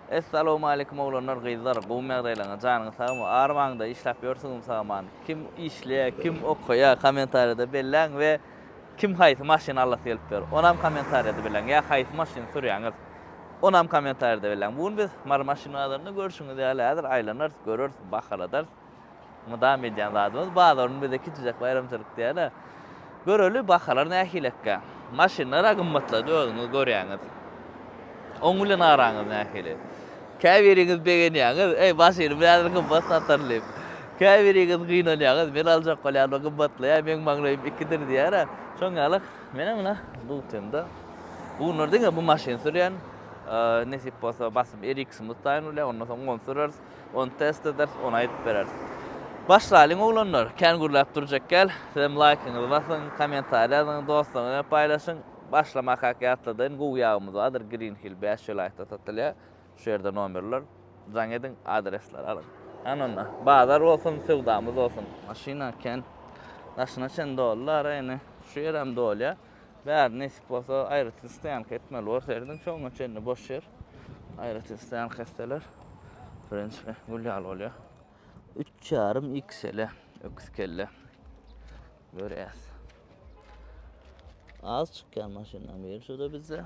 Essalowmaleýkum oglanlar gyzlar gowmy ýagdaýlaryňyz janyňyz sagmy armaňda işläp ýörsüňizmi sagaman kim işleýä kim okaýa kommentariýada belläň we kim haýsy maşyn alasy gelip ýör onam kommentariýada belläň ýa haýsy maşyny sürýäňiz onam kommentariýada belläň bu gün biz Mary maşyn bazarynda görşüňiz ýaly häzir aýlanarys göreris bahaladarys Mydam edýän zadymyz bazaryny bize kiçijek baýramçylyk diýýärler. Göreli bahalar nähilekkä. Maşynlar-a gymmatlady özüňiz görýäňiz. Oň bilen araňyz nähili? Käbiriňiz begenýäňiz, eý maşyny häzir gymmat satar diýip. Käbiriňiz gynanýaňyz, men aljak bolýan bu gymmatlaýar, meň maňlaýym ikidir diýýär-ä. Şoň ýaly menem muna Dutymda. Bu günler diňe bu maşyny sürýän. Nesip bolsa basym RX-imiz taýyn bolýar, ondan soň ony süreris. Ony test ederis, ony aýdyp bereris. Başlalyň oglanlar, kän gürläp durjak gel. Sizem laýkyňyzy basyň, kommentariý ýazyň, dostlaryňyz bilen paýlaşyň. Başlamakak ýatladaýyn, gowy ýagymyz bardyr, Green Hill 5 welaýatda satylýar. Şu ýerde nomerler, jaň ediň, adresleri alyň. Hany onda, bazar bolsun, söwdamyz bolsun. Maşyna kän. Daşyna çen doldy ara ýene. Şu ýerem dolýar. Bäri nesip bolsa aýratyn stoýanka etmeli bor serediň şoňa çenli boş ýer. Aýratyn stoýanka etseler prinsipi gül ýaly bolýar. Üç ýarym XL öküz kelle. Görýäs. Az çykýan maşynlaryň biri şu-da bizde.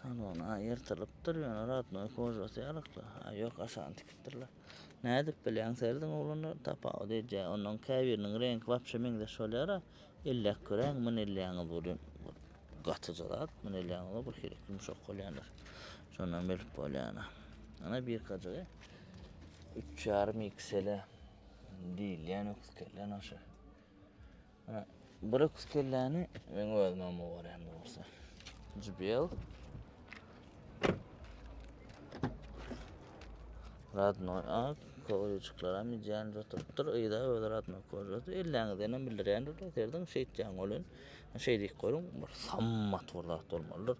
Salona ýyrtylypdyr ýöne radnoý kožasy ýalykly. Ha ýok aşagyny tikipdirler. Nädip bilýäň serediň oglanlar tapawut edýär. Ondan käbiriniň reňki wapşe meňzeş bolýara. Elläp göräýiň muny elleýäňiz welin gatyja zat, muny elleýäňiz bir hili ýumşak bolýandyr. Şondan bilip bolýar. Ana birkajygy 3,5 XL diýilýän öküz kelle naşy. Ana bir öküz kelläni men özüm hem owarýan bolsa. JBL. Radnoý ak kowrujyklar hem ijän oturypdyr. Yza öz radnoý kowrujy. Elläňizden hem bildirýändir. Serdiň şeýtýäň welin. Şeý diýip görüň, bir sammat bir zat bolmalydyr.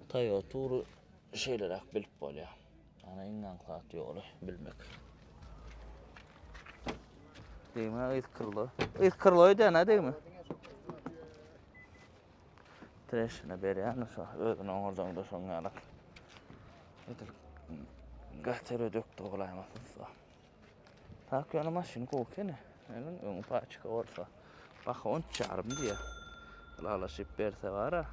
Toyota ugry şeýleräk bilip bolýar. Ana iň aňsat ýoly bilmek. Degme yz kyrlo. Yz kyrlo öýdän ha degme. Treşine berýän şo özüni oňarjaňda şoň ýaly. Edil gatere dökdi bolaýmasyn. Tak ýöne maşyn gowy ekeni. Meniň öňi paçka bolsa. Baha on üç ýarym diýýär. Ylalaşyp berse bara.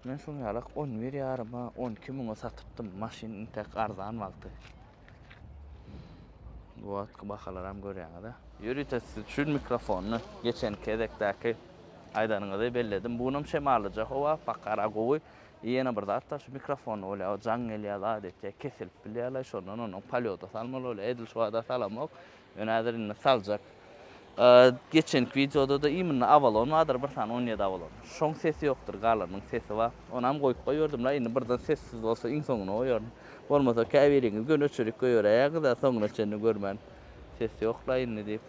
Men şuň ýalak on bir ýaryma, 12 müňe satypdym. Maşyn intäk arzan wagty. Bu wagtky bahalaram görýäňiz-ä. Ýörite siz üçin mikrofonyny geçen gezekdäki aýdanyňyzy belledim. Bu günem şemallyja howa, pakara gowy. Ýene bir zat bar, şu mikrofon bolýar, jaň gelýär, zat etýär, kesilip bilýärler, şondan onuň polýoda salmaly bolýar. Edil şu wada salamok, ýöne häzir indi saljak. Geçenki wideoda-da imенно Avalon bardyr, bir sany 17 Avalon. Şoň sesi ýokdur, galanynyň sesi bar. Onam goýup goýberdimle, indi birden sessiz bolsa iň soňuna goýaryn. Bolmasa käbiriňiz göni öçürip goýberäýäňiz-ä soňuna çenli görmän. Ses ýok-la indi diýip.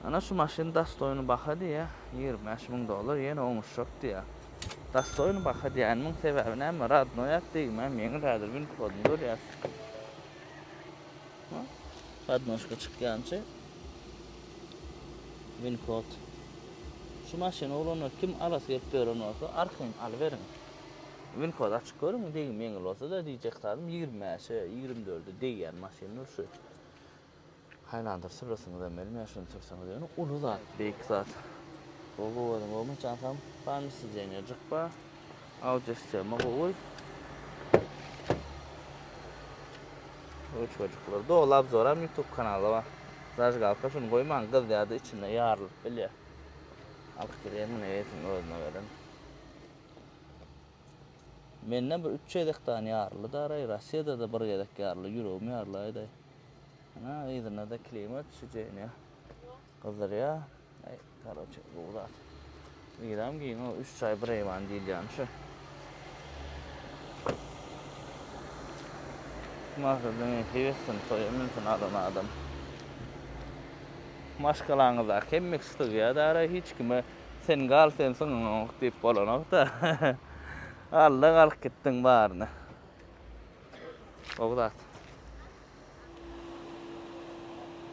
Ana şu maşyn dastoýny baha diýýä, 25 müň dollar ýene oňuşjak diýýä. Dastoýny baha diýýänimiň sebäbi näme, radnoý at degmäm ýeňil häzir win kodyny görýäs. Podnožka çykýançy win kod. Şu maşyny oglanlar kim alasy gelip ýören bolsa arkaýyn alyberiň. Win kod açyp görüň degim ýeňil bolsa-da diýjek zadym 25-e, 24-e degýän maşyndyr şu. Haýlandyr süresiňizem gelmeýär şuny sürseňiz ýöne uly zat beýik zat. Gowy gowy gowy çansam pamyş sidenýejik bar. Audio sistema gowy. Ruçkajyklar doly obzor hem YouTube kanalda bar. Zažgalka şuny goýmaň gyzýarda içinde ýarylyp bilýär. Alyp girýän muny eýesiniň özüne beren. Mende bir üç gezek dany ýaryldy daraý Rossiýada-da bir gezek ýaryldy ýüregim ýarylaýdaý. Ana yzynda-da klimat şijeniýa gyzdyrýar. Aý, karoçe, gowy zat. Yzam giň o, üç jaý bir eýwan diýilýäni şu. Maksady nesip etsin, toýa münsün alan adam. Maşgalaňyzdaky hemme kişi sygýar dara, hiç kime sen gal, sen syňaňok diýip bolanok-da. Alla galyp gitdiň baryny. Gowy zat.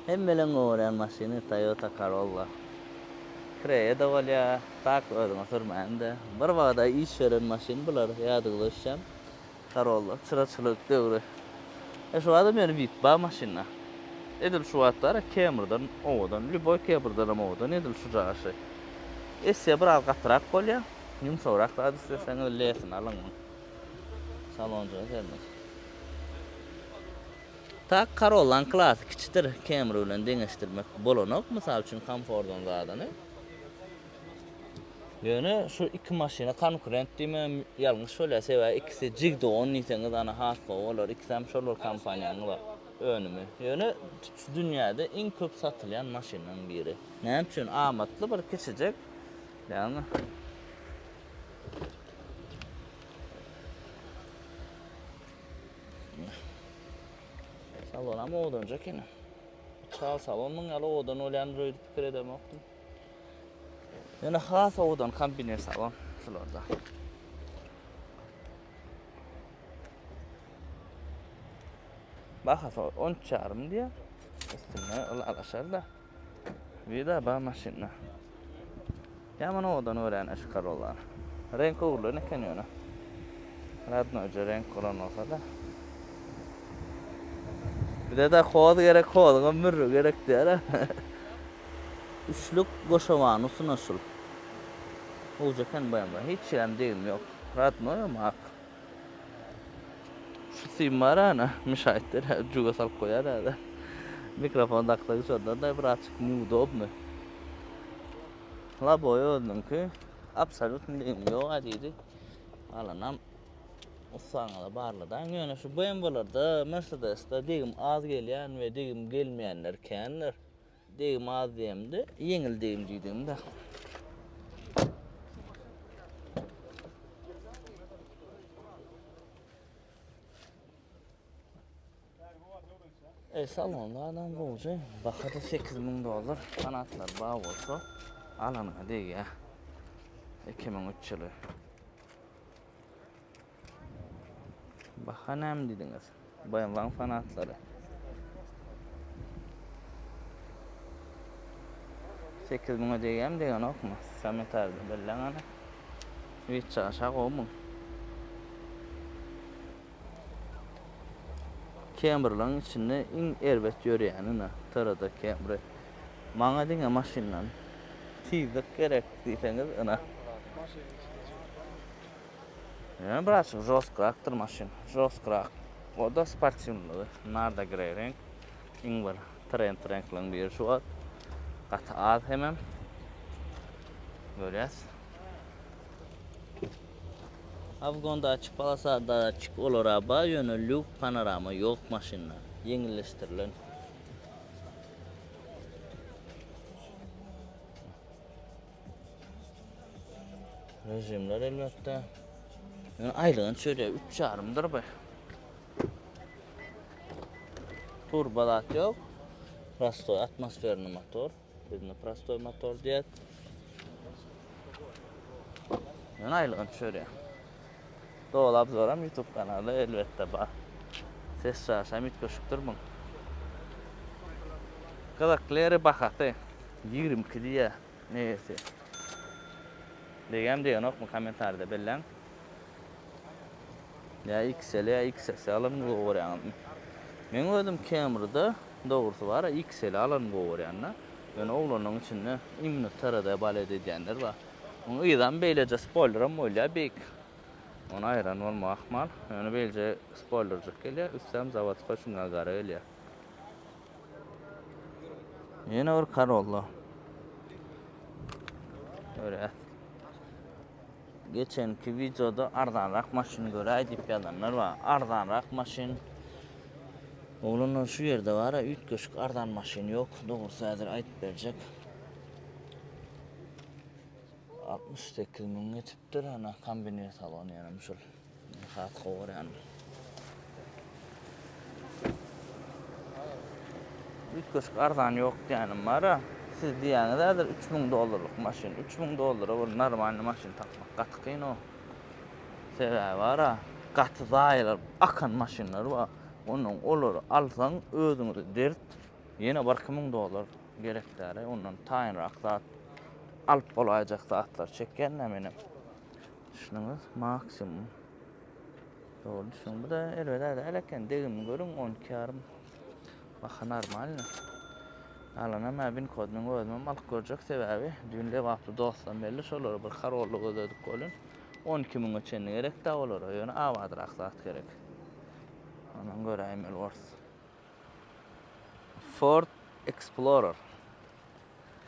Hemmeleň gowarýan maşyny Toyota Corolla. Kireýe-de bolýar, tak özüňe sürmäni-de. Bir wagda iş beren maşyn bular, ýadyňyza düşýän. Corolla, çyraçylyk döwri. E şu wagtam ýöne wid bar maşynda. Edil şu wagt bar Camry'dan owadan, lýuboý Camry'danam owadan edil şu jaşy. Esse biraz gatyrak bolýar. Ýumşagrak zat isleseňiz L-sini alyň muň. Salonjyga sermez. Tak Corollanyň klasy kiçidir, Camry bilen deňeşdirmek bolanok, mysal üçin komfordan zadyny. Ýöne şu iki maşyna konkurent diýmegem ýalňyş bolýar, sebäbi ikisi jigdogan diýseňiz ana has gowy bolar, ikisem şol bir kompaniýanyň önümi. Ýöne şu dünýäde iň köp satylýan maşynlaryň biri. Näme üçin amatly bir kiçijek, ýagny Salonam owadanjak eken. Çal salon muň ýaly owadan bolýandyr öýdüp pikir edemokdym. Ýöne has owadan kombiner salon şularda. Bahasy 13 ýarym diýýär. Üstünde ylalaşar-da. Vida ba maşynda. Ýaman owadan görýän şu Corolla. Reňk ogurlan eken ýöne. Radnoýja reňk bolan bolsa-da. Bize-de hoz gerek, hozuňam mürri gerek diýer. Üçlük goşawany usunaşyl. Gowja eken BMW. Hiç ýerem degim ýok. Radnoýam ak. Şu sim bar ana, mişaýt berýär, jüge salyp goýar häzir. Mikrofon daksak şondan-da birazçyk neudobny. Laboý özüniňki absolýutny degim ýok-a diýdi. Galanam ussaňyza barladaň. Ýöne şu BMW-lerde, Mercedes-de degim az gelýän we degim gelmeýänler kändir. Degim az diýemde, ýeňil degim diýdigim-de. E, salonda adam gowja. Bahada 8000 dollar. Fanatlar bar bolsa, alanyňa degýär. 2003 ýyly. Baha näme diýdiňiz? BMW-nyň fanatlary. 8000-e degýärmi, degenokmy? Kommentariýada belläň hany. Witçaşa gowumy? Camrylaryň içinde iň erbet ýörýäni ine, Toyota Camry. Maňa diňe maşyndan tizlik gerek diýseňiz, ine. Ýöne birazjyk žostkyrakdyr maşyn. Žostkyrak. O-da sportiwnylygy. Narda grey reňk. Iň bir trend reňkleriň biri şu wagt. Gaty az hemem. Görýäs. Avgonda açyk polosada açyk olara bar, ýöne lýuk panorama ýok maşynda. Ýeňilleşdirilen. Rejimler elbetde. Ýöne aýlygyny çörýär, üç ýarymdyr bu. Turbo zat ýok. Prostoý atmosferny motor. Bizde prostoý motor diýýär. Ýöne aýlygyny çörýär. Doly obzoram YouTube kanaly elbetde bar. Ses çaşam üýtgeşikdir muň. Gyzykly ýeri bahasy 22 diýýär. Neyse. Degem degenokmy kommentarida belläň. Ýa XL ýa XS alan gowy görýäňizmi? Meň özüm Camryda dogrusy bar XL alan gowy görýän-de. Ýöne oglanlaryň içinde imенно TRD balet edýänler bar. Oň yzam beýleje spoileram bolýar beýik. Ony aýran bolmagy ahmal. Ýöne beýleje spoilerjik gelýär. Üstem zawodskoý şuňa gara gelýär. Ýene bir Corolla. Görýäs. Geçenki wideoda arzanrak maşyn göräý diýip ýazanlar bar. Arzanrak maşyn. Oglanlar şu ýerde bar-a üýtgeşik arzan maşyn ýok. Dogrusy häzir aýdyp berjek. 68 müň ýetipdir. Ana kombinir salon ýene şul. Has gowy görýänim. Üýtgeşik arzan ýok diýýänim bar-a. Siz diýýäňiz häzir 3000 dollarlyk maşyn. 3000 dollara bir normalny maşyn tapmak gaty kyn o. Sebäbi bar-a, gaty zaýalanyp akan maşynlar bar. Ondan olary alsaň özüňize dert. Ýene bir 2000 dollar gerek däl-e, ondan taýynrak zat. alyp bolaýjak zatlar çekýän-dä menem. Düşüniňiz, maksimum. Dogry düşüniň. Bu da elbet däl eken. Degimini görüň, 12 ýarym. Baha normalny. Galanam hä win kodyny özümem alyp görjek sebäbi düýn lebaply dostlarym geldi şolara bir Corolla gözledik welin 12 müňe çenli gerekdä olara ýöne abadrak zat gerek. Ondan göräýmeli borus. Ford Explorer.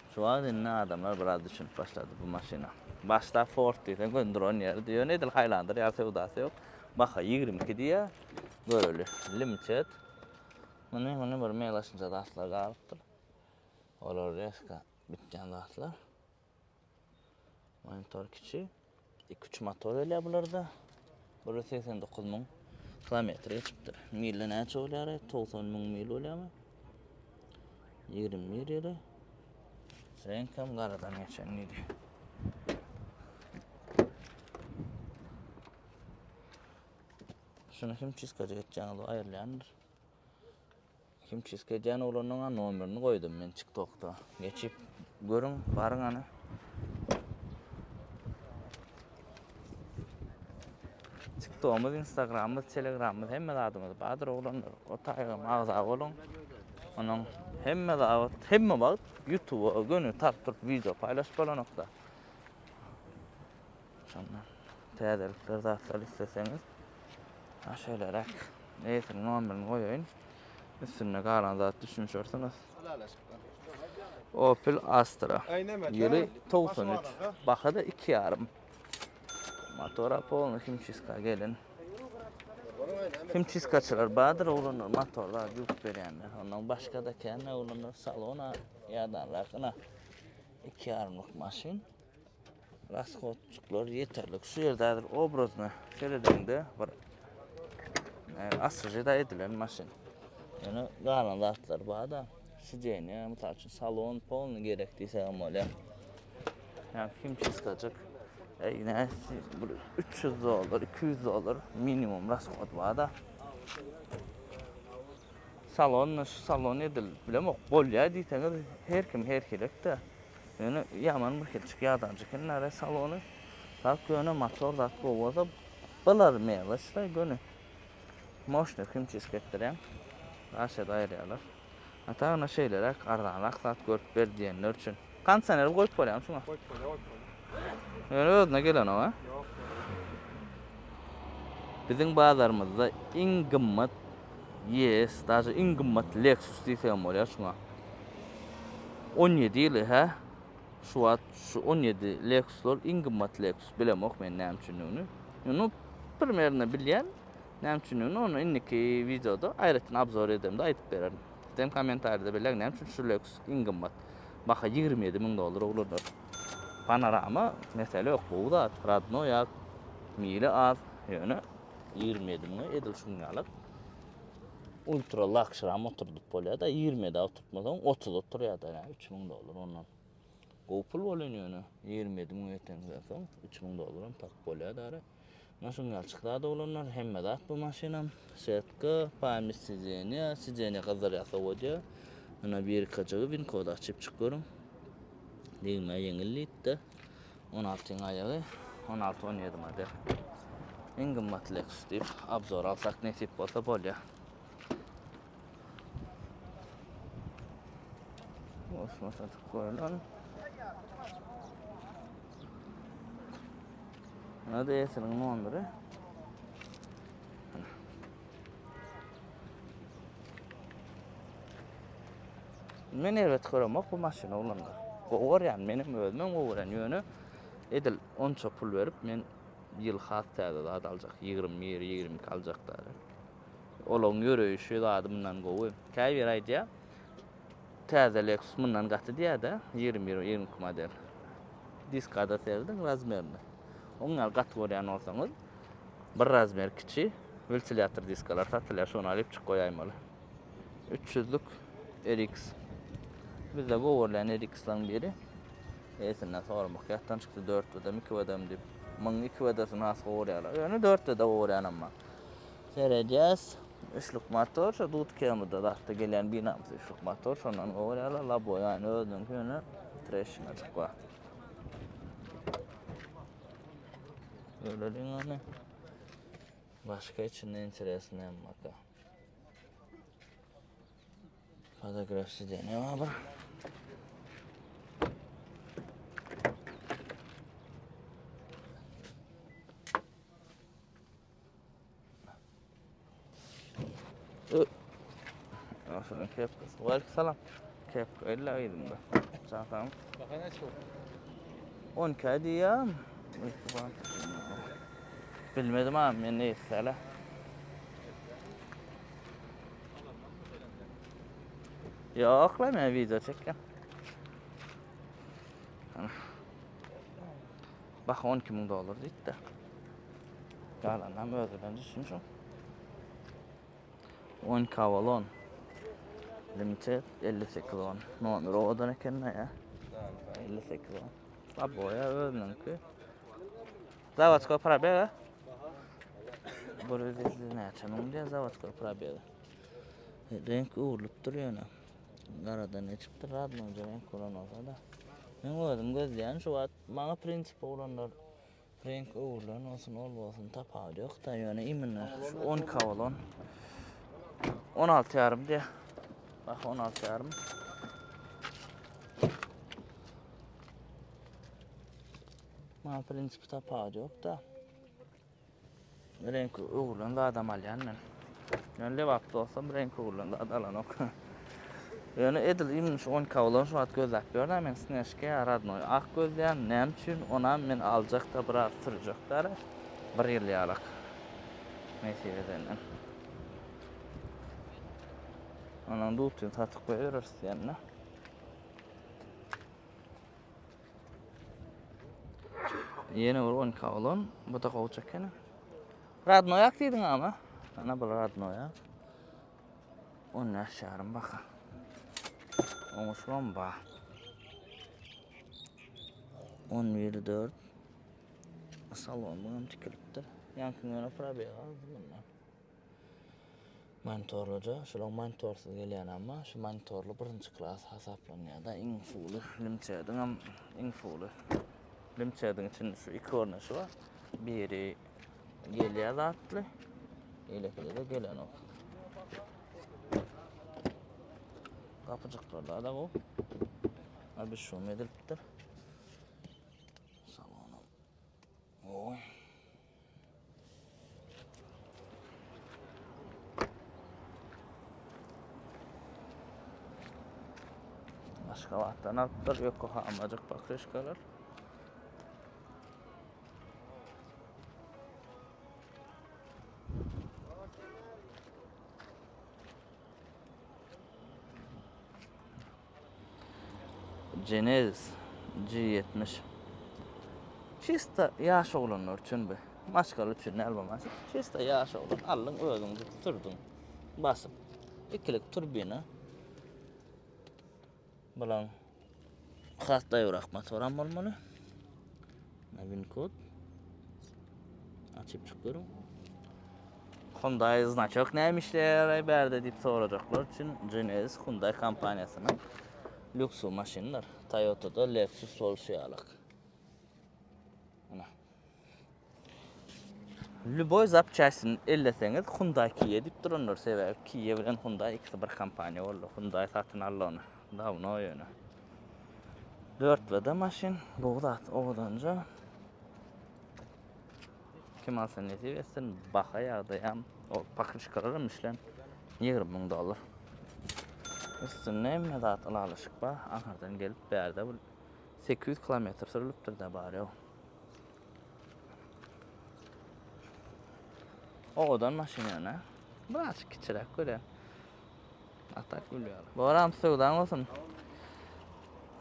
Şu wagt indi adamlar biraz düşünip başlady bu maşyna. Başda Ford diýseň göni duran ýerdi. Ýöne edil Highlander ýaly söwdasy ýok. Baha 22 diýýär. Göreli. Limited. Muny muny bir melaşynja zatlar galypdyr. Olar reska bitýän zatlar. Monitor kiçi. 2-3 motor gelýär bularda. 189 müň kilometr geçipdir. Milde näçe bolýar? 90 müň mil bolýarmy? 21 ýyly. Reňkem garadan geçen diýdi. Şunu kim çizkaja geçýäňiz aýrylýandyr. Kim çizka edýän oglanyň nomerini goýdum men TikTokda. Geçip görüň, baryň ana. TikTok'umuz, Instagram'ymyz, Telegram'ymyz hemme zadymyz bardyr oglanlar. O taýgam agza boluň. Onuň hemme zat, hemme wagt YouTube'a göni tartyp durup wideo paýlaşyp bolanokda. Şondan täzelikler zatlar isleseňiz, ha şeýleräk eýesiniň nomerini goýaýyn. Üstünde galan zat düşünişersiňiz. Opel Astra. Ýyly 93. Baha-da 2,5. Motora polny himçiska gelin. Himçiskaçylar bardyr oglanlar motorlar ýuwup berýänler. Ondan başga-da kän oglanlar salona ýadanrak ina. 2,5-lyk maşyn. Rashodçyklar ýeterlik. Şu ýerde häzir obrazyna seredeňde bir asryjy da edilen maşyn. Ýöne galan zatlar bar-da. Sidenýe, mysal üçin salon polny gerek diýsek hem bolýar. Ýa himçiskajyk. Ey, ne, bir 300 dollar, 200 dollar minimum rashod bar-da. Salon, şu salon edil bilemok, bolýar diýseňiz her kim her hilek-de. Ýöne ýaman bir hilçik ýadanjyk eken salony. Zat ýöne motor zat gowy bolsa bular meloçlaý göni. Moşny himçiska etdirýäň. Raşet aýyrýarlar. Ata ana şeýleräk arzanrak zat görüp ber diýenler üçin. Kondisioner goýup bolýarmy şuňa? Goýup bolýar, goýup bolýar. Ýöne özüne gelenok a? Ýok. Biziň bazarymyzda iň gymmat YS, daže iň gymmat Lexus diýsegem bolýar şuňa. 17 ýyly hä? Şu wagt şu 17 Lexuslar iň gymmat Lexus bilemok men näme üçindigini. Nu primerno bilýän näme üçindigini ony indiki wideoda aýratyn obzor edemde aýdyp bererin. Sizem kommentariýada belläň näme üçin şu Lexus iň gymmat. Baha 27 müň dollar oglanlar. Panorama mesele ýok gowy zat. Radnoý az, mili az ýöne 27 müňe edil şuň ýaly ultra lakşram oturdyp bolýar-da, 27-ä oturtmasaň 30 oturýar-da, ýa 3000 dollar ondan. Gowy pul bolýan ýöne 27 müňe ýeteňden soň 3000 dollaram tapyp bolýar dara. Mana şuň ýaly çykdy oglanlar, hemme zat bu maşynam. Setka, pamýat sidenýa, sidenýa gyzdyrýar, sowadýar. Mana birkajygy win kody açyp çyk görüň. Degme ýeňil diýipdi. 16-yň aýagy, 16-17 model. Iň gymmat Lexus diýip obzor alsak nesip bolsa bolýar. Osma satyp goýlan. Buna da eýesiniň nomeri. Men erbet göremok bu maşyny oglanlar. Gowy görýän, menem özümem gowy görýän. Ýöne edil onça pul berip men ýyl has täze zat aljak. 21, 22 aljak da. Olaryň ýöreýşi zady mundan gowy. Käbiri aýdýar, täze Lexus mundan gaty diýýär-de, 21, 22 model. Diskada serediň razmerini. Oň ýaly gaty görýän bolsaňyz, bir razmer kiçi wentilýator diskalar satylýar, şony alyp çyk goýaýmaly. 300-lük RX. Bizde gowy görülýän RX-laryň biri. Eýesinden soramak ýatdan çykdy 4 wdm, 2 wdm diýip. Muň 2 wd-sini has gowy görýärler. Ýöne 4 wd gowy görýänem bar. Seredýäs. Üçlük motor, şu dut kemide zatda gelýän binamysy üçlük motor, şondan gowy görýärler. Laboý aýny özüniňki ýöne treşinajyk bar. Göreliň ony. Başga içinde interesny näme barka. Fotografiýa sideniýe bar bir. Aferin kepkası. Aleyküm salam. Kepka illa yzymda. Can sağ Baka näçe bu? 12 diýýän. Bilmedim ha, men ne etsele. Yok la men video çekýän. Bak 12 müň dollar diýdi. Galanam özi bilen düşsün şu. 12 Avalon. Limited 58 on. Nomer owadan eken ya. 58 on. La boya özüniňki. Zawodskoý probega. 150 näçe müň diýen zawodskoý probega. Reňk öwrülipdir ýöne. Garadan geçipdir, radnoýja reňk bolan bolsa-da. Men özüm gözleýän şu wagt maňa prinsip oglanlar reňk öwrülen bolsun, ol bolsun tapawudy ýok-da, ýöne imенно şu 12 bolan 16 ýarym diýä. Bak 16 ýarym. Maňa prinsipi tapawudy ýok-da. Reňki öwrülen zadam alýan men. Ýöne Lebapda bolsam reňki öwrülen zat alanok. Ýöne edil imенно şu 12 bolan şu wagt gözläp ýörün men Snežka ýa radnoý ak gözleýän. Näme üçin? Onam men aljak-da biraz sürjek däl. Bir ýyl ýalak. Nesip edenden. Ondan dutyn satyp goýbereris diýende. Ýene bir 12 bolan. Bu da gowy çekeni. Radnoý ak diýdiň ama. Ana bu radnoý ak. 15 ýarym baka. Oňuşgam ba. 11 4 Salon bu hem tikilipdir. Ýaňky ýöne probeg aldy bundan. Monitorlyja, şulaň monitorsyz gelýän amma, şu monitorly birinji klas hasaplanýar-da, iň fuly, Limchediňem iň fuly. Limchediň içinde şu iki görnüşi bar. Biri gelýär zatly, beýlekide-de gelenok. Gapyjyklarda da bu. Abi şum edilipdir. Salonam. Oý. Aşgabatdan alypdyr Yokohamacık bakryşkalar. Genesis G70. Çista ýaş oglanlar üçin bu. Maşgala üçin däl bu maşyn. Çista ýaş oglan aldyň özüň sürdüň. Basyp. Ikilik turbina. Bulan has daýawrak motoram bolmaly. Win kod. Açyp çyk görüň. Hyundai znaçok näme işleýär bärde diýip sorajaklar üçin Genesis Hyundai kompaniýasynyň lýuks maşynlar. Toyota-da Lexus bolşy ýaly. Ana. Lüboý zapçastini elleseňiz Hyundai Kia diýip duranlar sebäbi Kia bilen Hyundai ikisi bir kompaniýa boldy. Hyundai satyn aldy ony. Dawno ýöne. Dörtlede maşyn, gowy zat, owadanja. Kim alsa nesip etsin, baha ýagdaýam, o pakryşkalaram işlän 20 müň dollar. Üstünde hemme zat ylalaşyk bar. Aňyrdan gelip bärde bu 800 kilometr sürülipdir de bar ýok. Owadan maşyn ýöne. Birazcık kiçiräk görýän. Atak gülýär. Boram söwdaň bolsun.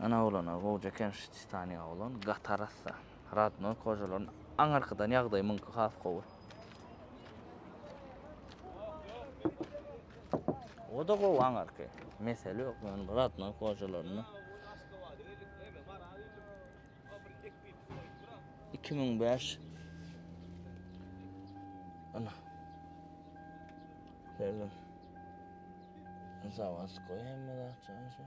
Ana oglana gowja eken şu Titanic oglan gaty arassa. Radnoý kožalaryň aňyrkydan ýagdaýy muňky has gowy. O da gowy aňyrky. Mesele ýok ýöne radnoý kožalaryny. 2005 Ana. Berdim. Zawodskoý hemme zat şu.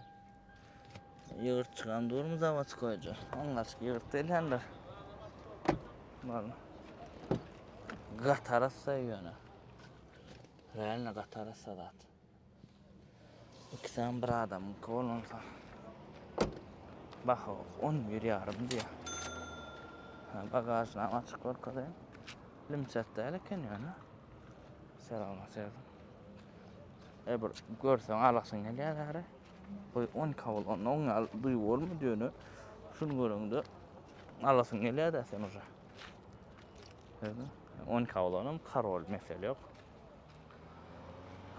Ýygyrt çykan durmy zawodskoýja? Oňlaçyk ýygyrt gelýändir. Valla. Gaty arassa ýöne. Realno gaty arassa zat. Ikisem bir adamyňky bolansoň. Baha 11 ýarym diýýär. Ha, bagažynam açyk görkezeýin. Limçet däl eken ýöne. Selam serdim. E bir görseň alasyň gelýär bäri. Bu 12 bolanda oň ýaly duýgy bolmady ýöne. Şuny göreňde alasyň gelýär-dä sen uje. 12 bolanam karol mesele ýok.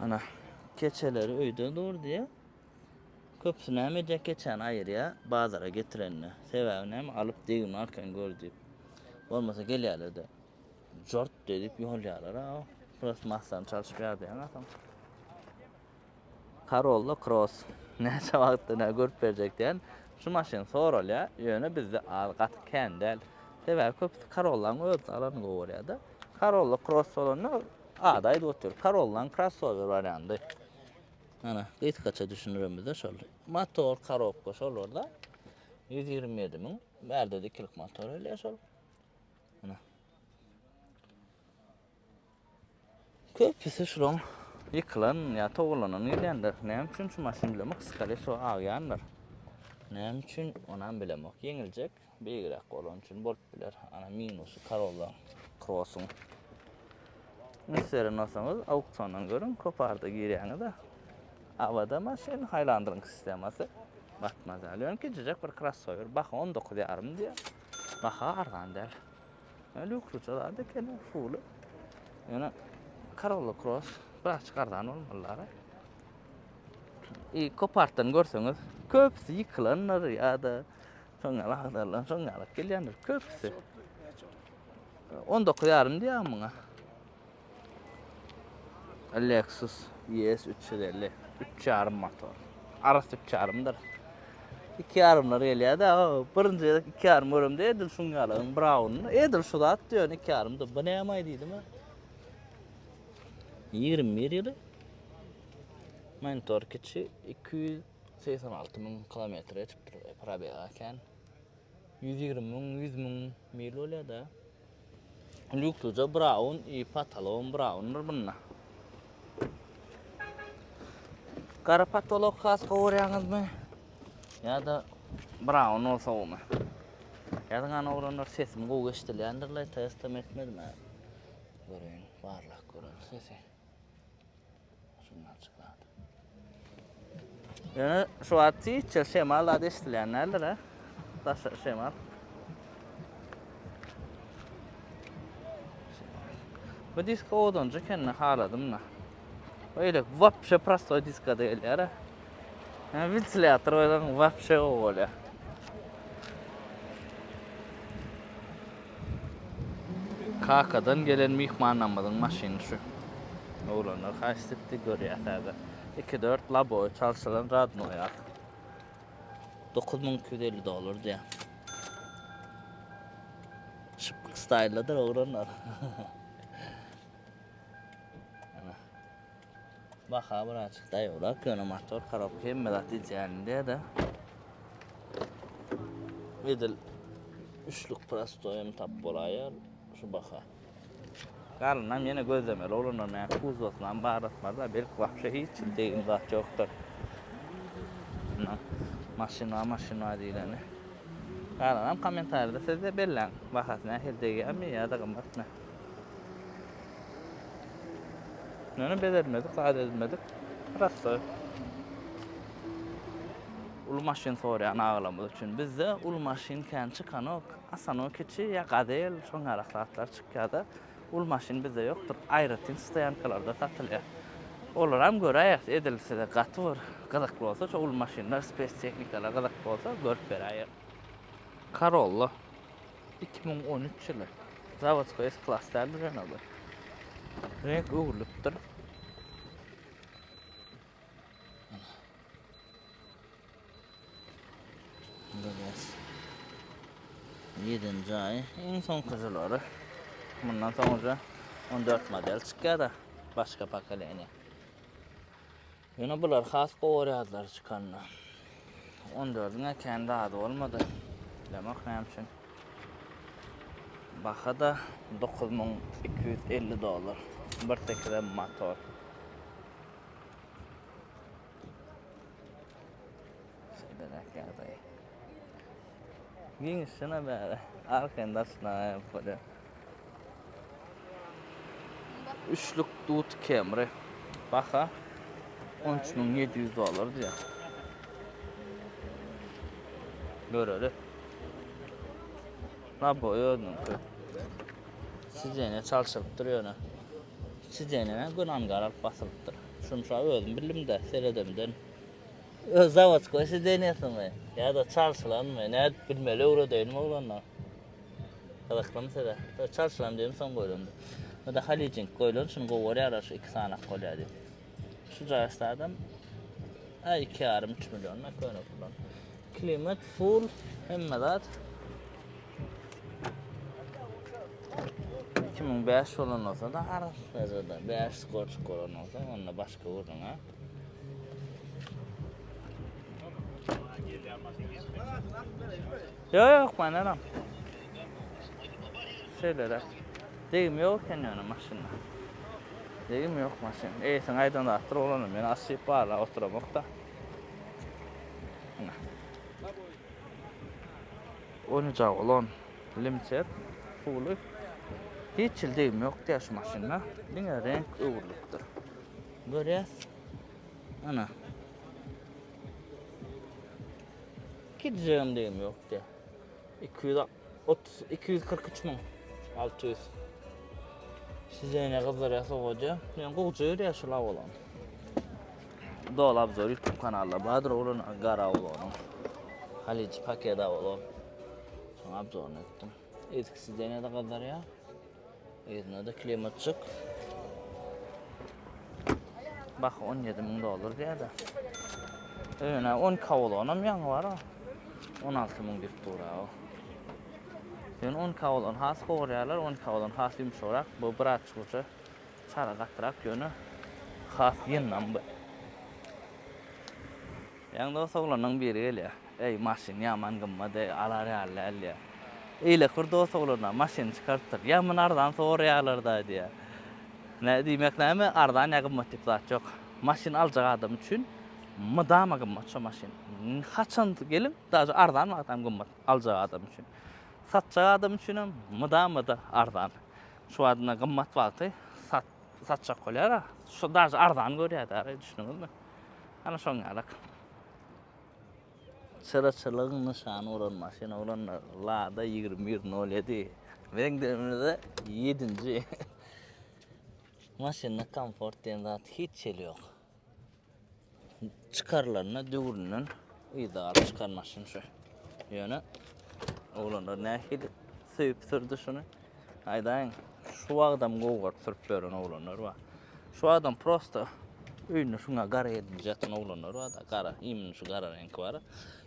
Ana, keçeleri öýde dur diýýär. Köpüsi näme edýär, keçäni aýyrýar bazara getirende. Sebäbi näme, alyp degimi arkaýyn gör diýip. Bolmasa gelýärler-de, jort edip ýolýarlar-a. Plastmassany çalşyp ýadaýaň-a soň. Corolla Cross näçe wagtda nä görüp berjek diýen şu maşyn soralýar, ýöne bizde az gaty kän däl. Sebäbi köpüsi Corollanyň özüni alany gowy görýär-de. Corolla Cross bolanda ady aýdyp otyr. Corollanyň crossover wariandy. Ana, gysgaça düşündiremizde şol. Motor, korobka şol bolda. 127 müň. Bärde-de ikilik motor gelýär şol. Ana. Köpüsi şulaň ýykylan ýa towlanan gelýändir. Näme üçin şu maşyn bilemok, skore wseo agýandyr. Näme üçin onam bilemok. Ýeňiljek, beýigräk bolany üçin bolup biler. Ana minusy Corolla Cross-yň. Üns beren bolsaňyz auksiondan görüň, köp arda girýäňiz-de. Awada maşyn, Highlander-yň sistemasy batmaz ýaly. Ýöne kiçijek bir crossover, baha 19 ýarym diýýär. Baha arzan däl. Lýuksuça zat eken, fuly. Ýöne Corolla Cross birazçyk arzan bolmalylar. I Copartdan görseňiz, köpüsi ýykylandyr ýa-da şoň ýaly agdarylan, şoň ýaly gelýändir köpüsi. 19 ýarym diýýär muňa. Lexus ES 350 3 ýarym motor. Arasy 3 ýarymdyr. 2 ýarymlar gelýär-de, birinji gezek 2 ýarym göremde edil şuň ýaly Brown. Edil şu zat diýen 2 ýarymdy. Bu näme aý diýdim. 21 ýyly. Monitor kiçi 286 müň kilometre geçipdir. Probeg eken. 120 müň, 100 müň mil bolýar-da. Lýuksuja braun i patologam braundyr bunda. Gara patolog has gowy görýäňizmi? Ýa-da braun bolsa gowumy? Ýazyň ana oglanlar sesim gowy eşidilýändirle, testem etmedim hä. Göreýin, barlap göreris sesi. Şundan çykar. Ýöne şu wagt hiç ýer şemal zat eşidilýän däldir ha. Daşary şemal. Bu disk owadanjy ekenini haladym da. Öyle vapşe prostoy diska da gelýär ha. Yani ventilyator goýsaň vapşe gowy bolýar. Kakadan gelen myhmanlarymyzyň maşyny şu. Oglanlar haýyşt etdi görýäs häzir. Iki dört laboý çalşylan radnoý ak. 9250 dollar diýýär. Şypbyk staýladyr oglanlar. Ana. Baha birazjyk daýawrak ýöne motor korobka hemme zat idealny diýýär-de. Edil üçlük prostoý hem tap bolaýar şu baha. Garynam ýene gözlemeli oglanlar näme kuzowasynam barlatmaly belki wapşe hiç hili degim zat ýokdur. Maşyn bar maşyn bar diýleni. Galanam kommentariýada sizde belläň bahasy nähili degýärmi ýa-da gymmatmy. Ýöne bezelmedik, zat edilmedik. Prostoý. Uly maşyn soraýan agalarymyz üçin. Bizde uly maşyn kän çykanok. Asano kiçi ýa gazel şoň ýalak zatlar çykýada. Uly maşyn bizde ýokdur. Aýratyn stoýankalarda satylýar. Olaram göräýeris edil size gaty bir gyzykly bolsa şo uly maşynlar spes tehnikalar gyzykly bolsa görüp beräýerin. Corolla 2013 ýyly. Zawodskoý S-klass däldir ýöne bu. Reňk öwrülipdir. Görýäs. Ýedinji aý iň soňkujylary. Mundan soň uje 14 model çykýar-da, başga pokoleniýa. Ýöne bular has gowy görýärdiler çykanda. 14-iň kän zady bolmady. Bilemok näme üçin. Baha-da 9250 dollar. 1.8 M motor. Şeýleräk ýagdaý. Giňişine bäri arkaýyn daşyna bolýar. Üçlük dut Camry. Baha 13700 dollar diýýär. Göreli. Na boýy özüniňki. Sidenýe çalşyrypdyr ýöne. Sidenýe gün angar alyp basylypdyr. Şuny şa özüm bildim-de, seredemden. Öz zawodskoý sidenýesimi ýa-da çalşylanmy, nädip bilmeli öwredeýinmi oglanlar? Gyzyklymy size? Çalşylan diýdim, soň goýlan. Bu da Halijink goýlan, şuny gowy görýärler, şu iki sanak bolýar diýip. Şu jaýstadam Ay 2,5-3 milyon ne köne puldan. Klimat full hemme zat. 2005 bolan bolsa da arassaja 5 skorçuk bolan bolsa onda başga gürrüň ha. Yok yok ben aram. Şeýleräk. Degim ýok eken ýöne maşynda. Degim ýok maşyn. Eýesiniň aýdan zatdyr oglanlar. Men açyp barlap oturamok-da. Ine. Oýnajagy bolan Limited fuly. Hiç hili degim ýok diýýär şu maşynda. Diňe reňk öwrülipdir. Görýäs. Ana. Gidjegem degim ýok diýýär. 230 243 müň 600. Size ne gyzdyrýar sowadýar. Men gowja ýörýär şu lawolan. Doly obzor YouTube kanalda bardyr oglan gara oglanyň. Haliç paket oglon. Şoň obzoryny etdim. Eski size ne de gyzdyrýar. Yzyna da klimatçyk. Bak 17 müň dollar diýýär-de. Öne 12 olanam ýaňy bar. 16 müň diýip dur o. Sen 12 olan has gowurýarlar, 12 olan has ýumşagrak, bu biraz çuça çara gatyrak ýöne has ýyndam bu. Ýaňy dost oglanyň biri gelýär. Eý, maşyn ýaman gymmat eý, alar ýaly däl diýýär. Eýleki bir dost oglana maşyny çykarypdyr. Ýaman arzan soraýarlar-da diýýär. Nä, diýmek näme, arzan ýa gymmat diýip zat ýok. Maşyn aljak adam üçin mydama gymmat şo maşyn. Haçan gelip, daže arzan wagtam gymmat aljak adam üçin. Satjak adam üçinem mydama-da arzan. Şu wagtynda gymmat wagty sat, satjak bolýar-a. Şo daže arzan görýär-dä, düşündiňizmi? Ana şoň ýalak. Çyraçylygyň nyşany bolan maşyn oglanlar Lada 2107. Biziň döwrümizde ýedinji. Maşynda komfort diýen zat hiç hili ýok. Çykarylanda döwründen yza galyp çykan maşyn şu. Ýöne oglanlar nähili söýüp sürdi şuny. Aýdaýyň, şu wagtam gowy görüp sürüp ýören oglanlar bar. Şu wagtam prosta öýünde şuňa gara edinip ýatan oglanlar bar da, gara, imенно şu gara reňki bar.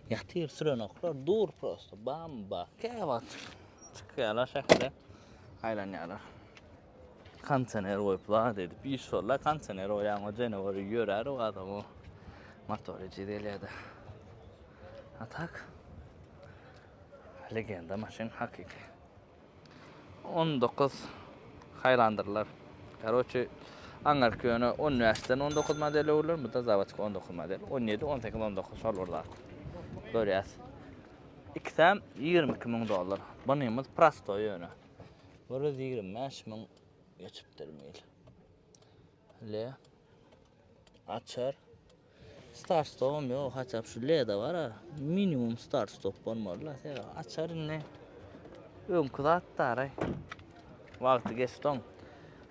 Ýatyr sürenoklar, dur prosta, bamba. Käwagt çykýarlar şähere, aýlanýarlar. Kondisioner goýup zat edip iş bolda kondisioner goýaň o jene bir ýörär o adam o motor ejiz gelýär-de. A tak legenda maşyn hakyky. 19 Highlanderler. Karoçi aňyrky ýöne 15-den 19 model öwrüler, bu da zawodski 19 model. 17, 18, 19 şol bir zat. Görýäs. Ikisem 22 müň dollar. Bunymyz prostoý ýöne. 125 müň geçipdir mil. Le. Açar. Start stopam ýok, haçap şu L-de bar a. Minimum start stop bolmaly la. Sebäbi açar indi öňki zat daraý. Wagty geçdi oň.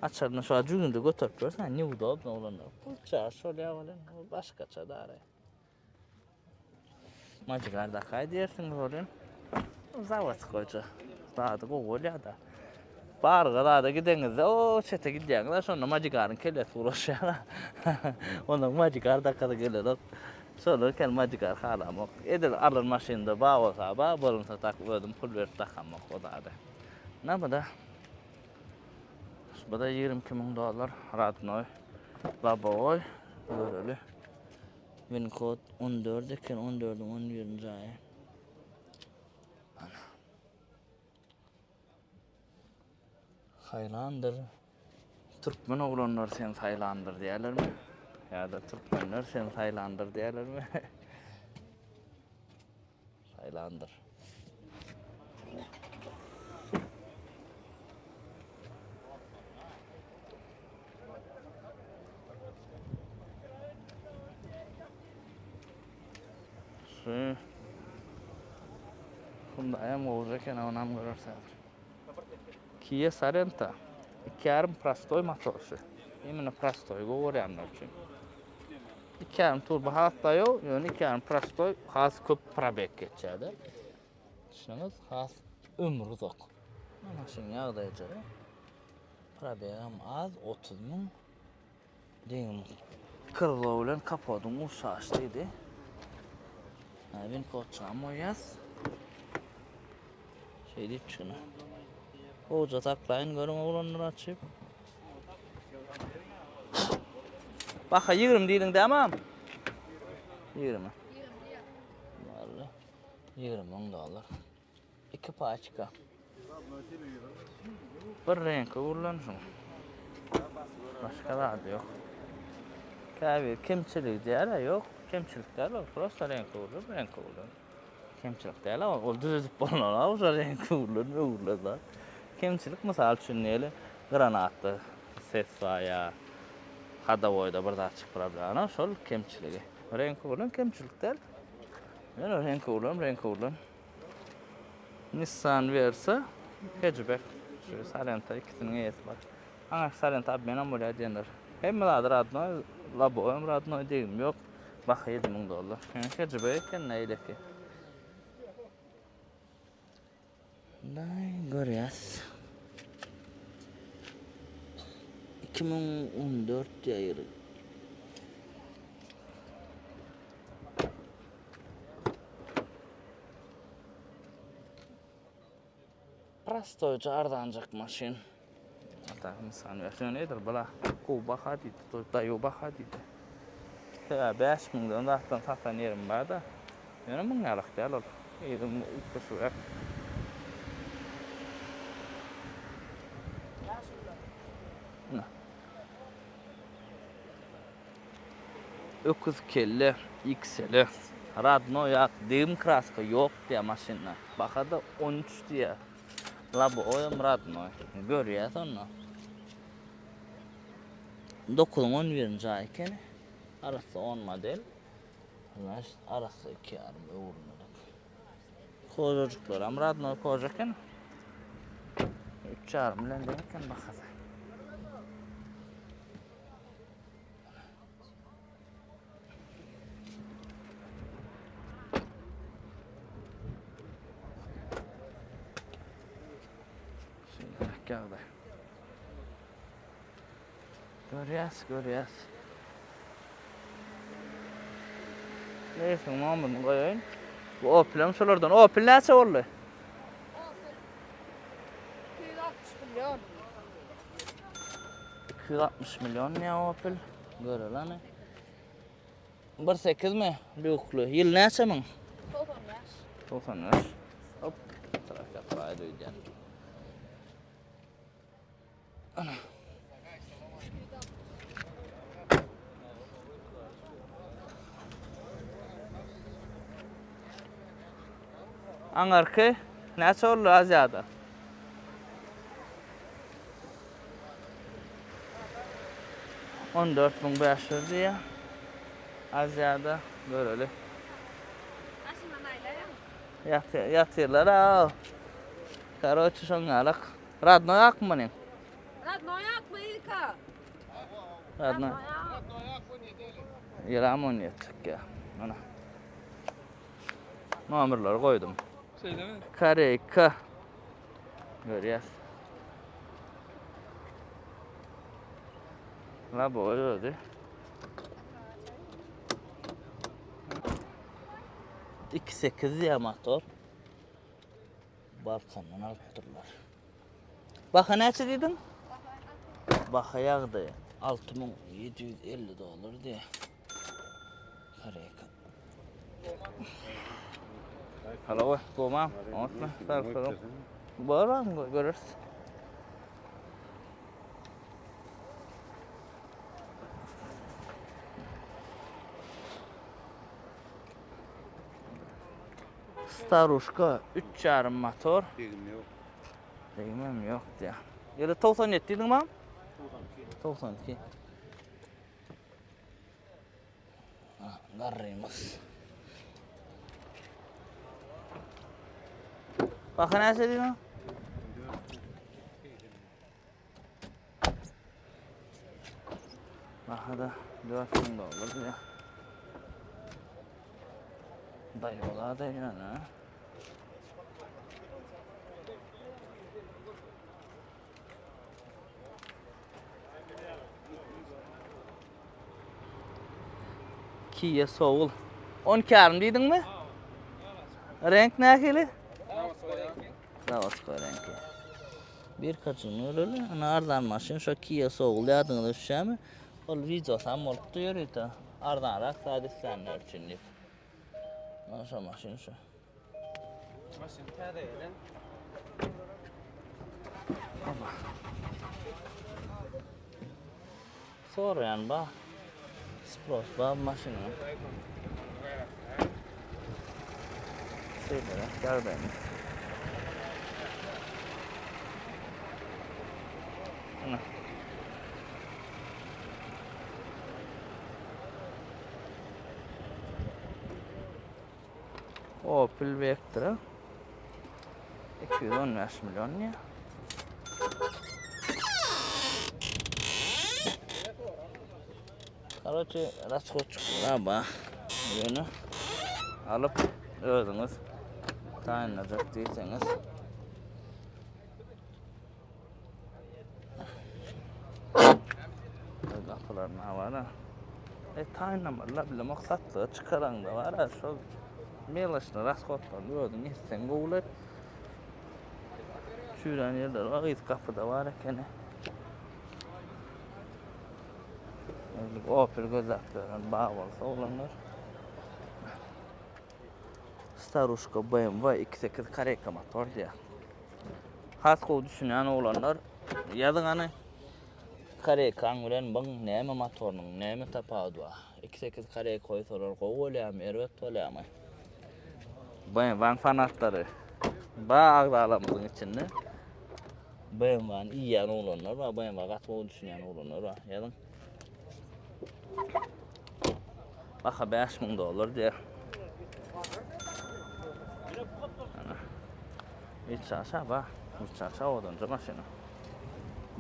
Açaryny şu jübüňde göterip ýörsen, neudobno oglanlar. Pulça şol ýa bilen başgaça daraý. Majigar dakaý diýersiňiz welin, zawodskoýja zady gowy bolýar-da. Barga zada gideňizde o çete gidýäňiz-ä, şonda majigaryň kellesi guraşýar-a. Ondan majigar dakasy gelenok. Şolar eken majigar halamok. Edil alan maşynda bar bolsa bar, bolmasa tak özüm pul berip dakamok o zady. Nä bu-da? Bu-da 22 müň dollar radnoý labowoý göreli. Win kod 14 eken, 14-iň 11-nji aýy. Ana. Saýlandyr. Türkmen oglanlar seni saýlandyr diýerlermi? Ýa-da türkmenler seni saýlandyr diýerlermi? Saýlandyr. Şu Hyundai-am gowja eken, onam görers häzir. Kia Sorento. 2,5 prostoý motor şu. Imенно prostoý gowy görýänler üçin. 2,5 turbo has daýaw, ýöne 2,5 prostoý has köp probeg geçýär-de. Düşündüňiz? Has ömri uzak. Maşyn ýagdaýjy. Probegam az, 30 müň. Deňim krlo bilen kapodyň urşaş diýdi. Win kodçam goýýas. Şeý diýip şuny. Gowja saklaýyn görüň oglanlar açyp. Baha 20 diýdiň dämi? 20. Valla 20 müň dollar. Iki paçka. Bir reňke urlan şuň. Başga zady ýok. Käbir kemçiligi diýýärler, ýok, kemçilik däl ol, prosta reňke urlan, reňke urlan. Kemçilik däl ol, ol düzedip bolnan, ol reňke urlan, öwrülen zat. Kemçilik mysal üçin diýeli, granatda ses bar ýa hadowoýda bir zat çykyp problema, şol kemçiligi. Reňke urlan kemçilik däl. Ýöne reňke urlan, reňke urlan. Nissan Versa hatchback. Şu Sorento ikisiniň eýesi bar. Aňa Sorento obmenam bolýar diýenler. Hemme zady radnoý, loboýam radnoý degim ýok. Baha 7000 dollar. Ýöne hatchback eken eýleki. Daý görýäs. 2014 diýýär. Prostoýja arzanjak maşyn. Ata insan versiýa nedir bula? Gowy baha diýdi, daýaw baha diýdi. Sebäbi 5000-den zatdan satan ýerim bar-da. Ýöne muň ýalak däl ol. Ýerim üýtgeşigräk. Ine. Öküz kelle XL radnoý ak degim kraska ýok diýä maşynda. Bahada 13 diýä. Laboýam radnoý. Görýäs onda. 9-yň 11-nji aýy ekeni. Arassa 10 model. Znaşt arassa 2,5 öwrülmedik. Kožajyklaram radnoý koža eken. 3,5 bilen deň eken bahasy. Şeýleräk ýagdaý. Görýäs, görýäs. Neyse, nomerini goýaýyn. Bu Opel-em şolardan. Opel näçe boldy? Opel 260 milyon. 260 milyon ne Opel? Görel hany. 1.8 mi? Lýukly. Ýyl näçe müň? 95. 95. Hop. Taraf ýapraýdy öýdýän. Ana. Aňarky näçe boldy Aziýada? 14500 diýýär. Aziýada göreli. Aşyndan aýlaýaň. Ýaty, ýatyrlar ha. Karoçi şoň ýalak. Radnoý akmy muny? Radnoý akmy ilka? Radnoý. Ýylam on ýetjek ýa. Ana. Nomerleri goýdum. Şeýlemi? Koreýka. Görýäs. La bu özi. 2.8 diýä motor. Balkandan alypdyrlar. Baha näçe diýdiň? Baha ýagdaýy 6750 dollar diýä. Koreýka. Halo, goma. Oňatmy? Sag boluň. Bolar, görüris. Staruşka 3,5 motor. Degim ýok. Degimem ýok diýýär. Ýöne 97 diýdiň mam? 92. 92. Garrymyz. Baka näçe diýdiň? Bahada 4000 dollar diýýär. Daýy ola-da ýöne. Kia Soul. 12 ýarym diýdiňmi? Renk nähili? Zawodskoý reňki. Bir kaçyny göreli. Ana arzan maşyn şo Kia Soul ýadyňyza düşýärmi? Ol wideosam bolupdy ýörite. Arzanrak zat islänler üçin diýip. Ana şo maşyn şo. Maşyn täze gelen. Oba. Soraýan ba. Spros ba maşynyň. Şeýle ýagdaýymyz. Ana. Opel Vectra 215 milyon diýýär. Karoçe, rasxod çykýar ba. Ýöne alyp özüňiz taýynlajak diýseňiz. Gapylaryna bar. E taýynlamalylar bilemok satlyga çykaraňda bar şol meloçny rashodlaryny özüň etseň gowular. Çüýrän ýerleri bar, yz gapyda bar ekeni. Opel gözläp ýören bar bolsa oglanlar. Staruşka BMW 2.8 kareka motor diýýär. Has gowy düşünýän oglanlar ýazyň hany. Karekaň bilen byň näme motorynyň näme tapawudy bar? 2.8 kareka goýsalar gowy bolýarmy, erbet bolýarmy? BMW-niň fanatlary ba agzalarymyzyň içinde BMW-ni iýýän oglanlar bar, BMW gaty gowy düşünýän oglanlar bar. Ýazyň. Baha 5000 dollar diýýär. Ana. Üç aşa ba. Üç aşa odanca maşyna.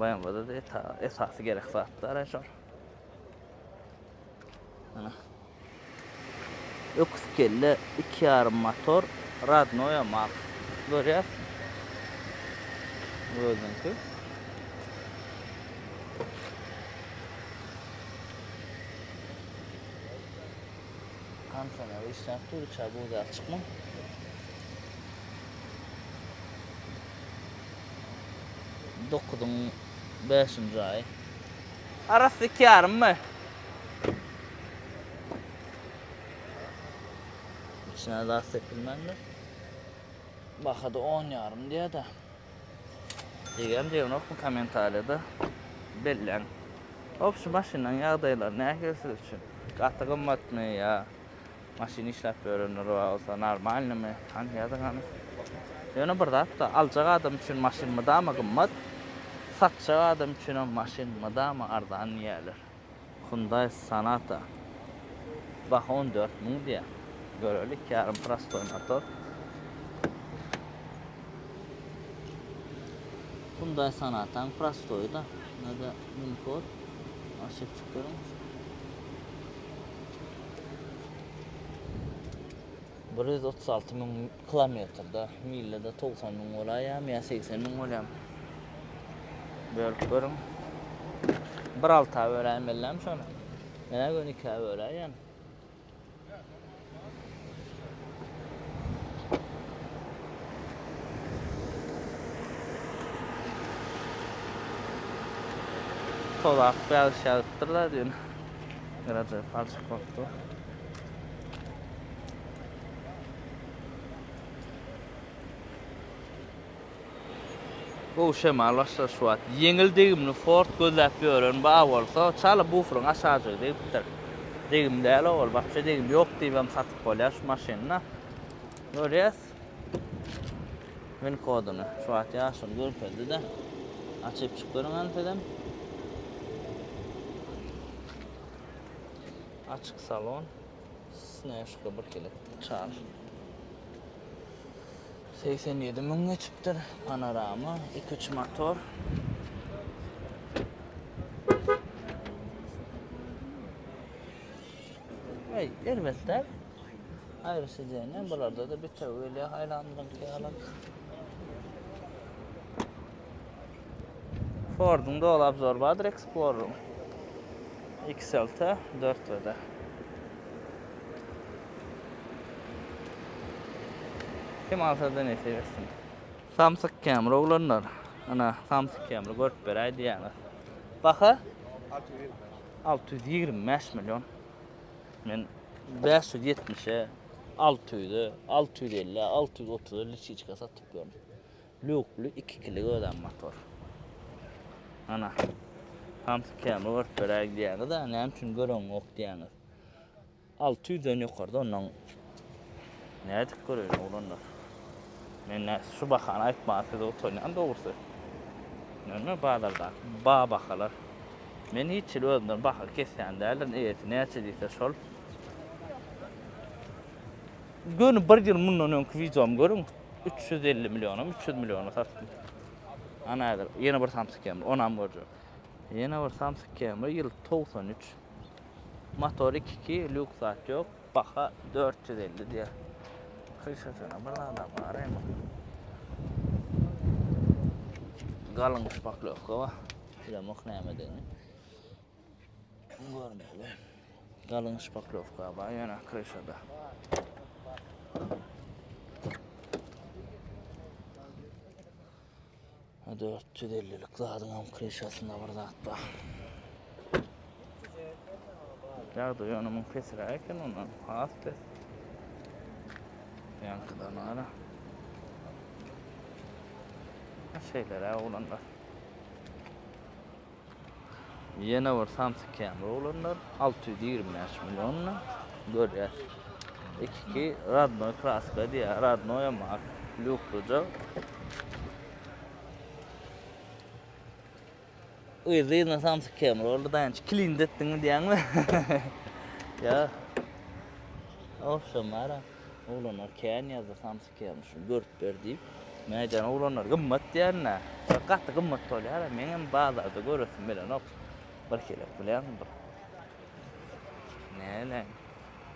BMW-da da eta, esasy gerek zatlar şol. Ana. Öküz kelle, 2,5 motor, radnoýa mal. Görýäs. Özüňki. Kondisioner işläp dur, içe buz çykma. Dokuzyň bäşinji aýy. Arasy iki ýarymmy? Içine zat sepilmändir. Bahada on ýarym diýýär-de. Degýärmi degenokmy kommentariýada belläň. Hop şu maşynyň ýagdaýlary nähili siz üçin? Gaty gymmatmy ýa Maşyn işläp ýörenler bar bolsa normalnymy? Hany ýazyň hany. Ýöne bir zat-da, aljak adam üçin maşyn mydama gymmat, satjak adam üçinem maşyn mydama arzan diýýärler. Hyundai Sonata. Baha 14 müň diýýär. Göreli, 2,5 prostoý motor. Hyundai Sonatanyň prostoýy-da. Bunda-da win kod. Aşyp çykyň. 136 müň kilometrde, milde-de 90 müň bolaýýarmy ýa 80 müň bolýarmy? Bölüp görüň. Bir alta böläýmelidämi şony? Men-ä göni ikä böläýýän. Tozap ýagyş ýagypdyr-da düýn. Biraz palçyk bolupdy. Gowy şemal başlady şu wagt. Ýeňil degimli Ford gözläp ýören bar bolsa, çala buferiň aşajygy degipdir. Degim däl ol, wapşe degim ýok diýibem satyp bolýar şu maşyny-da. Görýäs. Win koduny. Şu wagt ýaşuly görkezdi-de. Açyp çyk görüň hany sizem. Açyk salon. Snäşka bir kile çal. 87 müň geçipdir. Panorama, 2-3 motor. Hey, erbetler. Aýry sidenýä, bularda-da bitewi gelýär, Highlander'yňky ýaly. Ford'uň doly obzor bardyr Explorer'yň. XLT 4 WD. Kim alsa-da nesip etsin. Samsyk Camry oglanlar. Ana, Samsyk Camry görüp beräý diýýäňiz. Baha? 625 million. Men 570-e, 600-e, 650-e, 630-a lisiçka satyp gördüm. Lýukly 2-kilik özem motor. Ana. Hamsy kämir görüp beräý diýýäňiz-ä, näme üçin göreňok diýýäňiz. 600-den ýokarda ondan nädip göreýin oglanlar. Men nä şu bahany aýtmaga size utanýan dogrusy. Näme bazardaky ba bahalar. Men hiç hili özümden baha kesýän däldirin, eýesi näçe diýse şol. Göni bir ýyl mundan öňki wideomy görüň. 350 milliona, 300 milliona satdym. Ana häzir ýene bir samsyk Camry, onam görjek. Ýene bir samsyk Camry ýyl 93. Motor 2.2, lýuks zat ýok. Baha 450 diýýär. Kryşasyna bir zada bar hem. Galyň şpaklýowka bar. Bilemok nämedigini. Görmeli. Galyň şpaklýowka bar ýöne kryşada. Ha 450-lik zadyň hem kryşasynda bir zat bar. Ýagdaý ýöne muň pesräk eken ondan has pes. Ýaňkydan ara. Şeýleräk oglanlar. Ýene bir samsyk Camry oglanlar 625 million görýäs. 2 radnoý kraska diýýär. Radnoý hem ak, lýukluja. Yzly-yzyna samsyk Camry boldy daýanç. Klin etdiňmi diýýäňmi? Ýa. Owşam ara. Oglanlar kän ýazdy samsyk Camry şuny görüp ber diýip. Mäjan oglanlar gymmat diýýän-dä. Gaty gymmat bolýar. Meňem bazarda göresim gelenok. Bir kelek bilýäňmi bir. Näle?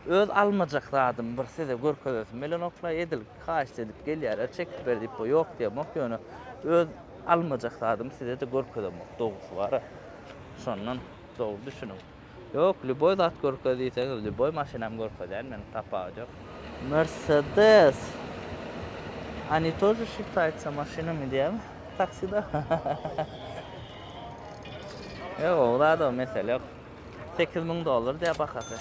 Öz almajak zadymy bir size görkezesim gelenokla edil haýyşt edip gelýärler çekip ber diýip ýok diýemok ýöne öz almajak zadymy size-de görkezemok dogrusy bar-a. Şondan dogry düşüniň. Ýok lýuboý zat görkez diýseňiz lýuboý maşynam görkezýän men tapawudy ýok. Mercedes. Oni тоже считаются машинами diýýärmi taksida? Ýok o zada mesele ýok. 8000 dollar diýýär bahasy.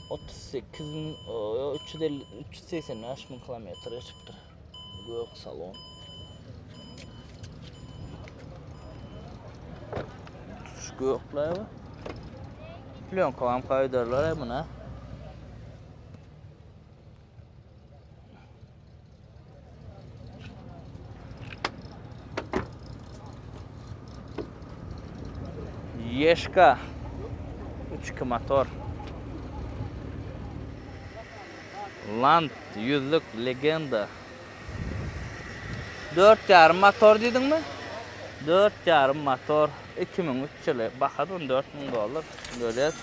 38 müň, 350, 385 müň kilometr geçipdir. Gök salon. Tutuş gökler bu. Plyonka hem koýdarlar buna. Yeşka 3.2 motor. Land ýüzlük legenda. 4.5 motor diýdiňmi? 4.5 motor 2003 ýyly. Baha 14 müň dollar. Görýäs.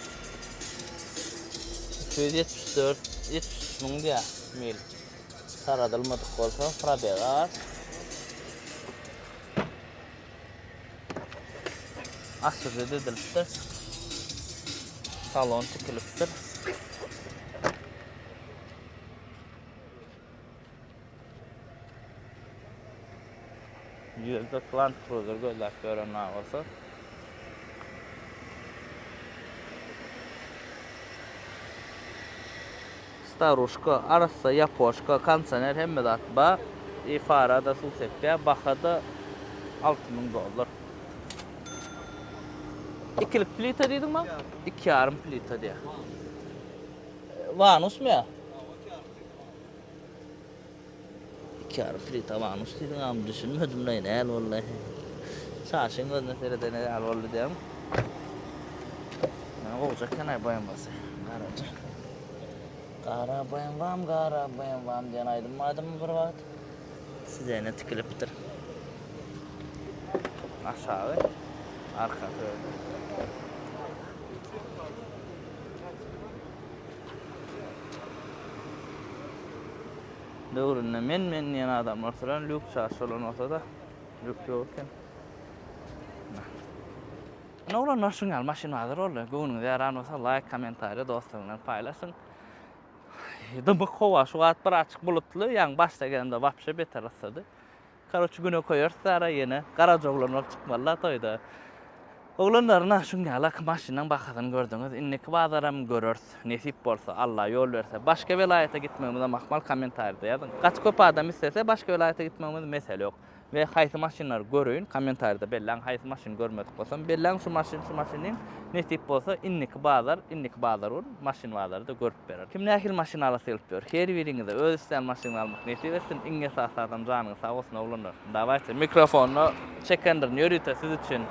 274 73 müň diýýär mil. Saradylmadyk bolsa probeg az. Asyrda edilipdir. Salon tikilipdir. Ýüzlük Land Cruiser gözläp ýören bolsa. Staruşka, arassa ýapoşka, kondisioner hemme zat bar. I fara-da suw sepýär. Baha-da 6000 dollar. Ikilik plita diýdiň maň? Iki ýarym plita diýýär. Wanusmy ýa? Iki ýarym plita wanus diýdiň am düşünmedim laý näl boldy. Çaşyň gözüne seredene ýaly boldy diýýäň. Ýa gowja eken-aý BMW-sy. Garaja. Gara BMW-m, gara BMW-m diýen aýdym bardymy bir wagt? Sidene tikilipdir. Aşagy, arkasy öyle. Döwründe men men diýen adamlar süren lýuks çaş bolan bolsa-da, lýuks ýok eken. Ine oglanlar şuň ýaly maşyn bazar boldy. Göwnüňize ýaran bolsa laýk, kommentariýa dostlar bilen paýlaşyň. Dymyk howa şu wagt bir açyk bulutly, ýaňy başda gelemde wapşe beter yssady. Karoçi güne köýeris dara ýene. Garaja oglan bolup çykmalyda toýda. Oglanlar ynha şuň ýalak maşynyň bahasyny gördüňiz. Indiki bazaram göreris. Nesip bolsa, Alla ýol berse. Başga welaýata gitmegimizem ahmal kommentariýada ýazyň. Gaty köp adam islese başga welaýata gitmegimiz mesele ýok. We haýsy maşynlary göreýin kommentariýada belläň haýsy maşyny görmedik bolsam belläň şu maşyn şu maşyn diýiň nesip bolsa indiki bazar indiki bazar gün maşyn bazarda görüp berer. Kim nähili maşyn alasy gelip ýör her biriňize öz islän maşynyňyzy almak nesip etsin iň esasy adam janyňyz sag bolsun oglanlar dawayte mikrofony çekendirin ýörite siz üçin.